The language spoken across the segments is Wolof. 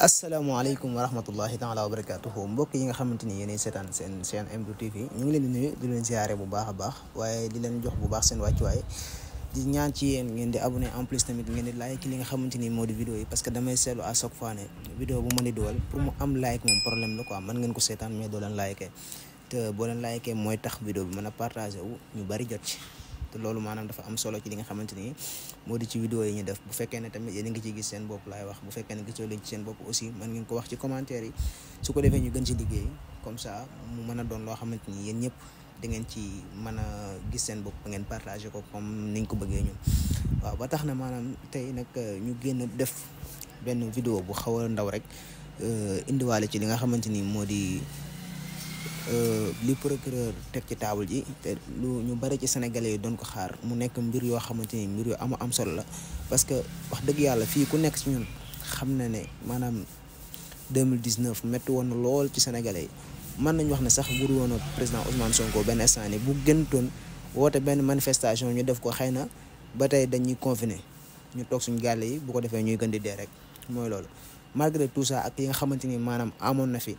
asalaamaaleykum wa rahmatullahi taala wa barakatuhu mbokk yi nga xamante ni yéenay seetaan seen chaîne MDou TV ñu ngi leen di nuyu di leen ziare bu baax a baax waaye di leen jox bu baax seen wàccuwaay di ñaan ci yéen ngeen di abonné en plus tamit ngeen di like li nga xamante ni moo di vidéo yi parce que damay seetlu à chaque fois ne vidéo bu ma di dugal pour mu am like moom problème la quoi mën ngeen ko seetaan mais doo leen like te boo leen like mooy tax vidéo bi mën a partagé wu ñu bari jot ci te loolu maanaam dafa am solo ci li nga xamante ni moo di ci vidéo yi ñu def bu fekkee ne tamit yéen a ngi ciy gis seen bopp laay wax bu fekkee ne gisoo leen ci seen bopp aussi mën ngeen ko wax ci commentaire yi su ko defee ñu gën ci liggéey comme ça mu mën a doon loo xamante ni yéen ñëpp da ngeen ci mën a gis seen bopp ngeen partagé ko comme niñ ko bëggee ñun waaw ba tax na maanaam tey nag ñu génn def benn vidéo bu xaw a ndaw rek indiwaale ci li nga xamante ni moo di li procureur teg ci table ji te lu ñu bari ci sénégalais yi doon ko xaar mu nekk mbir yoo xamante ni mbir yu am solo la parce que wax dëgg yàlla fii ku nekk ci ñun xam na ne maanaam 2019 métti woon na lool ci sénégalais yi mën nañu wax ne sax buru woon président Ousmane Sonko benn instant ni bu gëntoon woote benn manifestation ñu def ko xëy na ba tey dañuy confiné ñu toog suñu gàlle yi bu ko defee ñuy gën di dee rek mooy loolu malgré tout ça ak yi nga xamante ni maanaam amoon na fi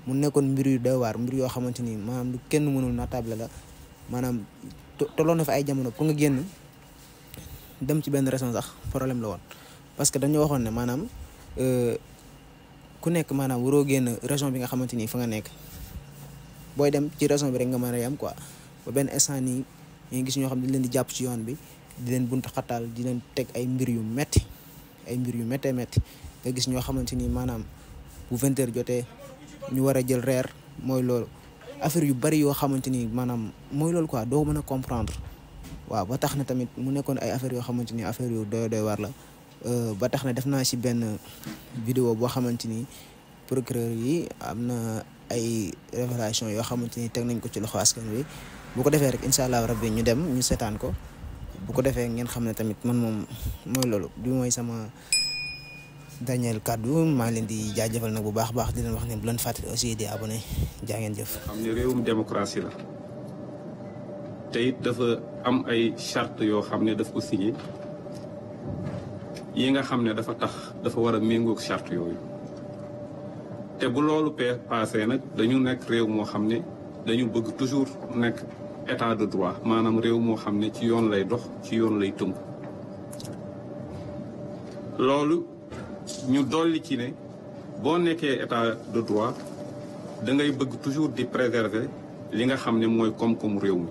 mu nekkoon mbir yu doy waar mbir yoo xamante ni maanaam lu kenn mënul natable la maanaam tolloon na fa ay jamono pour nga génn dem ci benn région sax problème la woon parce que dañoo waxoon ne maanaam ku nekk maanaam waroo génn région bi nga xamante ni fa nga nekk booy dem ci région bi rek nga mën a yem quoi ba benn instant nii ñu ngi gis ñoo xam ne dañ leen di jàpp ci yoon bi di leen buntu xataal di leen teg ay mbir yu metti ay mbir yu méttee métti nga gis ñoo xamante ni maanaam bu 20h jotee ñu war a jël reer mooy loolu affaire yu bari yoo xamante ni maanaam mooy loolu quoi doo mën a comprendre waaw ba tax na tamit mu nekkoon ay affaire yoo xamante ni affaire yu doy war la ba tax na def naa ci benn vidéo boo xamante ni procureur yi am na ay révélation yoo xamante ni teg nañ ko ci loxo askan wi bu ko defee rek incha allah rabbi ñu dem ñu seetaan ko bu ko defee ngeen xam ne tamit man moom mooy loolu bi mooy sama Daniel kaddu maa ngi leen di jaajëfal nag bu baax a baax di leen wax ne bu leen fàttali aussi di abonné jaa ngeen jëf. xam ne réewum démocratie la te it dafa am ay charte yoo xam ne daf ko signé yi nga xam ne dafa tax dafa war a méngoog charte yooyu te bu loolu passé nag dañu nekk réew moo xam ne dañu bëgg toujours nekk état de droit maanaam réew moo xam ne ci yoon lay dox ci yoon lay tënku loolu. ñu dolli ci ne boo nekkee état de droit da ngay bëgg toujours di préserver li nga xam ne mooy koom-koomu réew mi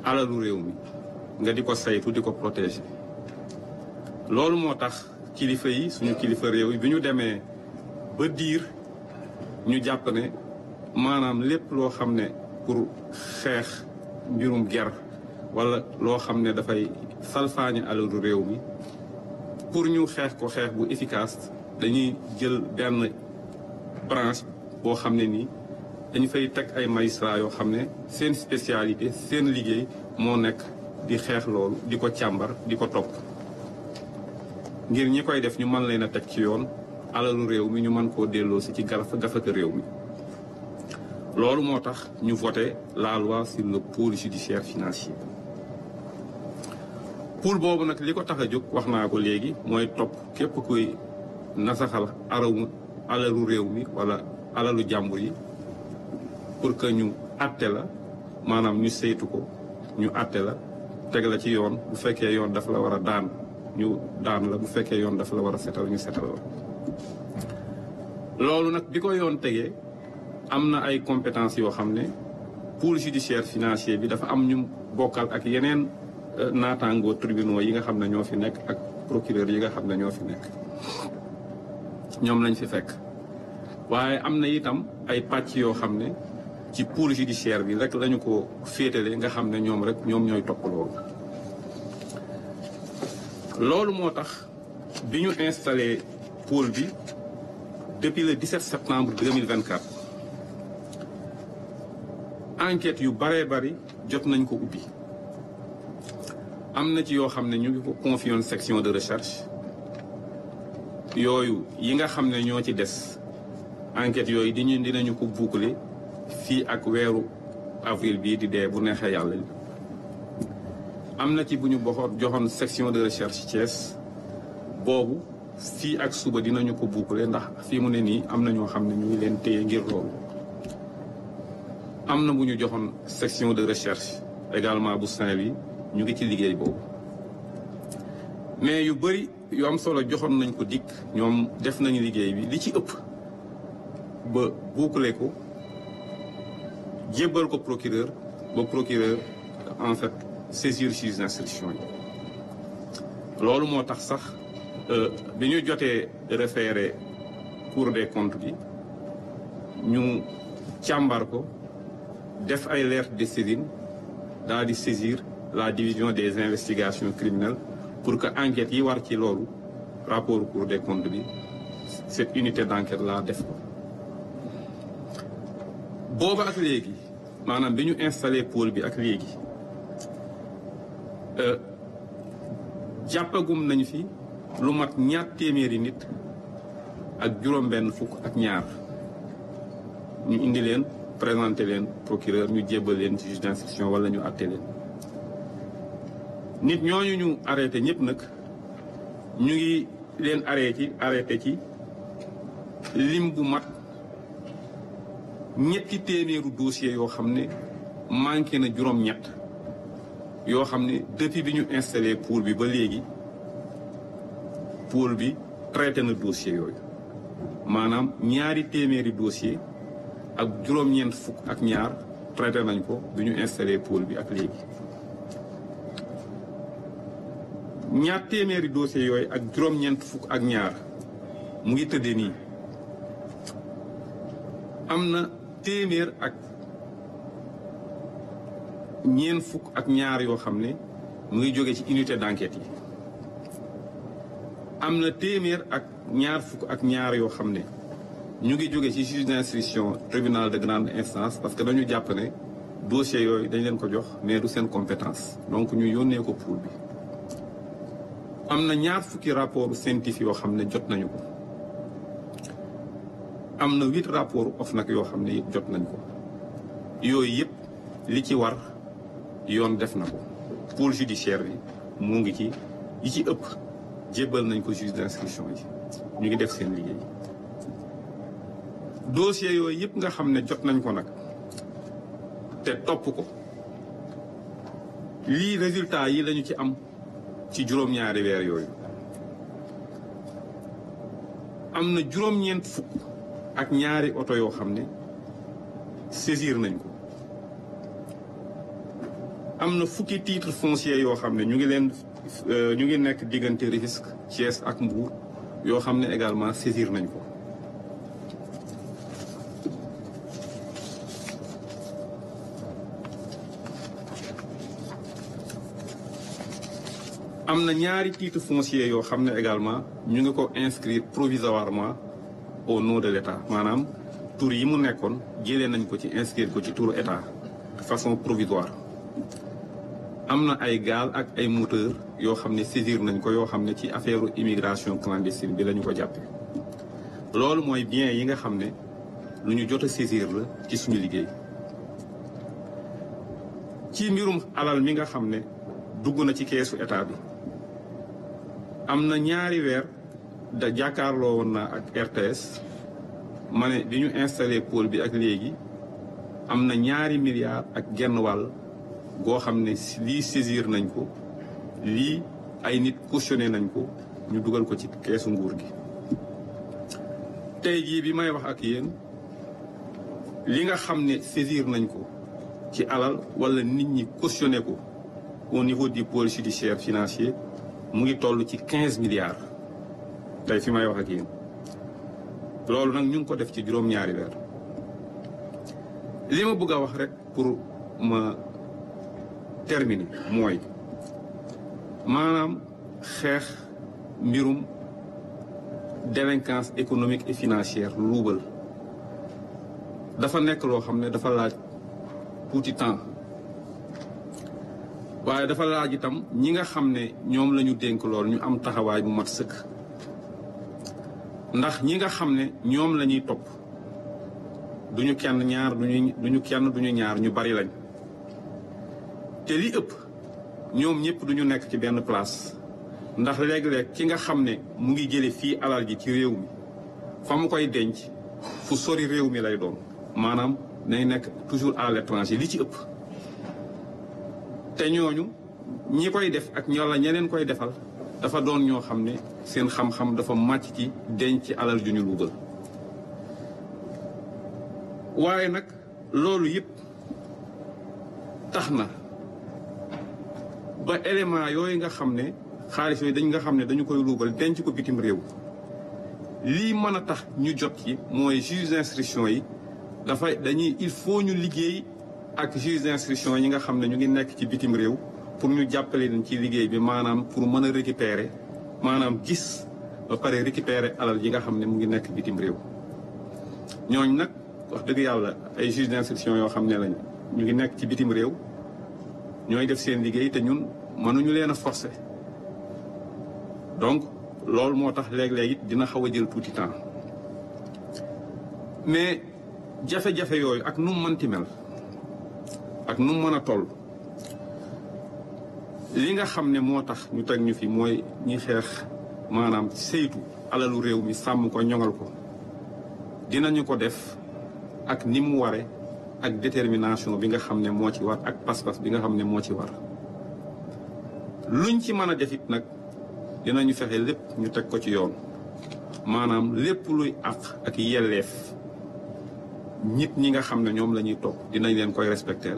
alalu réew mi nga di ko saytu di ko protéger loolu moo tax kilifa yi suñu kilifa réew yi bi ñu demee ba diir ñu jàpp ne maanaam lépp loo xam ne pour xeex mbirum ger walla loo xam ne dafay salfaañe alalu réew mi pour ñu xeex ko xeex bu efficace dañuy jël benn branche boo xam ne nii dañu fay teg ay magistrats yoo xam ne seen spécialité seen liggéey moo nekk di xeex loolu di ko càmbar di ko topp ngir ñi koy def ñu mën leen a teg ci yoon alalu réew mi ñu mën koo delloosi ci gafaka réew mi loolu moo tax ñu voté la loi sur le pôle judiciaire financier pool boobu nag li ko tax a jóg wax naa ko léegi mooy topp képp kuy nasaxal alalu réew mi wala alalu jàmbur yi pour que ñu àtte la maanaam ñu saytu ko ñu àtte la teg la ci yoon bu fekkee yoon dafa la war a daan ñu daan la bu fekkee yoon dafa la war a setal ñu setal la loolu nag bi ko yoon tegee am na ay compétences yoo xam ne pôle judiciaire financier bi dafa am ñu bokkal ak yeneen naataangoo tribunaux yi nga xam ne ñoo fi nekk ak procureur yi nga xam ne ñoo fi nekk ñoom lañ fi fekk waaye am na itam ay pàcc yoo xam ne ci pôle judiciaire bi rek lañu ko féetale nga xam ne ñoom rek ñoom ñooy topp loolu moo tax bi ñu installé pôle bi depuis le 17 septembre 2024 enquête yu baree bari jot nañ ko ubbi am na ci yoo xam ne ñu ngi ko confié woon section de recherche yooyu yi nga xam ne ñoo ci des enquête yooyu dinañu ko boucler fii ak weeru avril bii di dee bu neexee yàlla am na ci bu ñu joxoon section de recherche Thiès boobu fii ak suba dinañu ko boucler ndax fii mu ne nii am na ñoo xam ne ñu ngi leen téye ngir loolu. am na bu ñu joxoon section de recherche également bu Saint-Louis ñu ngi ci liggéey boobu mais yu bëri yu am solo joxoon nañ ko dikk ñoom def nañu liggéey bi li ci ëpp ba boucler ko jébbal ko procureur ba procureur en fait saisir juge d'instruction yi. loolu moo tax sax bi ñu jotee référé Cour des comptes bi ñu càmbar ko def ay lettre de saisine daal di saisir la division des investigations criminelles pour que enquête yi war ci loolu rapport Cour des comptes bi cette unité d'enquête là def ko. booba ak léegi maanaam bi ñu installé pôle bi ak léegi jàppagum nañ fi lu mat 200 nit ak juróom-benn fukk ak ñaar ñu indi leen présenté leen procureur ñu jébbal leen juge d'instruction wala ñu àtte leen. nit ñooñu ñu arrêté ñëpp nag ñu ngi leen arrêté ci lim bu mat 300 dossiers yoo xam ne manqué na juróom-ñett yoo xam ne depuis bi ñu installé pôle bi ba léegi pôle bi traité na dossier yooyu maanaam 200 dossiers ak juróom-ñeent fukk ak ñaar traité nañ ko bi ñu installé pôle bi ak léegi. 200 dossiers yooyu ak juróom-ñeent fukk ak ñaar mu ngi tëddee nii am na 100 ak ñeent fukk ak ñaar yoo xam ne mu ngi jóge ci unité d'enquête yi am na 100 ak ñaar fukk ak ñaar yoo xam ne ñu ngi jóge ci juge d'instruction tribunal de grande instance parce que dañu jàpp ne dossier yooyu dañ leen ko jox mais du seen compétence donc ñu yónnee ko pôle bi. am na 20 rapport scientifique yoo xam ne jot nañu ko am na 8 rapport OFNAC yoo xam ne it jot nañ ko yooyu yëpp li ci war yoon def na ko pôle judiciaire bi mu ngi ci yi ci ëpp jébbal nañ ko juge d'instruction yi ñu ngi def seen liggéey. dossier yooyu yëpp nga xam ne jot nañ ko nag te topp ko lii résultat yi lañu ci am ci juróom-ñaari weer yooyu am na juróom-ñeent fukk ak ñaari oto yoo xam ne saisir nañ ko am na fukki titre foncier yoo xam ne ñu ngi nekk diggante Rufisque Thiès ak Mbour yoo xam ne également saisir nañ ko. am na ñaari titre foncier yoo xam ne également ñu ngi ko inscrire provisoirement au nom de l'État maanaam tur yi mu nekkoon jëlee nañ ko ci inscrire ko ci turu État de façon provisoire. am na ay gaal ak ay moteur yoo xam ne saisir nañ ko yoo xam ne ci affaire immigration clandestine bi la ñu ko jàppe loolu mooy bien yi nga xam ne lu ñu jot a saisir la ci suñu liggéey. ci mbirum alal mi nga xam ne dugg na ci keesu État bi am na ñaari weer da jàkkaarloo woon naa ak RTS ma ne bi ñu installé pôle bi ak léegi am na 2 milliards ak genn wàll goo xam ne lii saisir nañ ko lii ay nit cautionné nañ ko ñu dugal ko ci keesu nguur gi. tey jii bi may wax ak yéen li nga xam ne saisir nañ ko ci alal wala nit ñi cautionné ko au niveau du pôle judiciaire financier mu ngi toll ci 15 milliards tey fi may wax ak yéen loolu nag ñu ngi ko def ci juróom-ñaari weer. li ma bëgg a wax rek pour ma terminer mooy maanaam xeex mbirum délinquance économique et financière luubal dafa nekk loo xam ne dafa laaj tuuti temps waaye dafa laaj itam ñi nga xam ne ñoom la ñu dénk lool ñu am taxawaay bu mat sëkk ndax ñi nga xam ne ñoom la ñuy topp duñu kenn ñaar duñu ñaar ñu bari lañ te li ëpp ñoom ñëpp duñu nekk ci benn place ndax léeg-léeg ki nga xam ne mu ngi jële fii alal ji ci réew mi fa mu koy denc fu sori réew mi lay doon maanaam nay nekk toujours à l'étranger li ci ëpp te ñooñu ñi koy def ak ñola ñeneen koy defal dafa doon ñoo xam ne seen xam-xam dafa màcc ci denc alal ju ñu luubal waaye nag loolu yëpp tax na ba élément yooyu nga xam ne xaalis yooyu dañ nga xam ne dañu koy luubal denc ko bitim réew lii mën a tax ñu jot ci mooy juge d'instruction yi il faut ñu liggéey ak juge d'instruction yi nga xam ne ñu ngi nekk ci bitim réew pour ñu jàppale leen ci liggéey bi maanaam pour mën a récupérer maanaam gis ba pare récupérer alal yi nga xam ne mu ngi nekk bitim réew ñooñ nag wax dëgg yàlla ay juge d'instruction yoo xam ne lañ ñu ngi nekk ci bitim réew ñooy def seen liggéey te ñun mënuñu leen a forcer donc loolu moo tax léeg-léeg it dina xaw a jël tuuti temps mais jafe-jafe yooyu ak nu mu mënti mel ak nu mu mën a toll li nga xam ne moo tax ñu teg ñu fi mooy ñi xeex maanaam saytu alalu réew mi sàmm ko ñoŋal ko dinañu ko def ak ni mu ware ak détermination bi nga xam ne moo ci war ak pas-pas bi nga xam ne moo ci war luñ ci mën a def it nag dinañu fexe lépp ñu teg ko ci yoon maanaam lépp luy àq ak yelleef nit ñi nga xam ne ñoom la ñuy topp dinañ leen koy respecter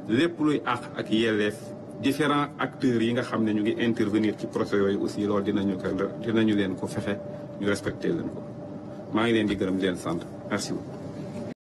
lépp luy àq ak yelleef différents acteurs yi nga xam ne ñu ngi intervenir ci procès yooyu aussi loolu dinañu leen ko fexe ñu respecter leen ko maa ngi leen di gërëm di leen sant merci beaucoup.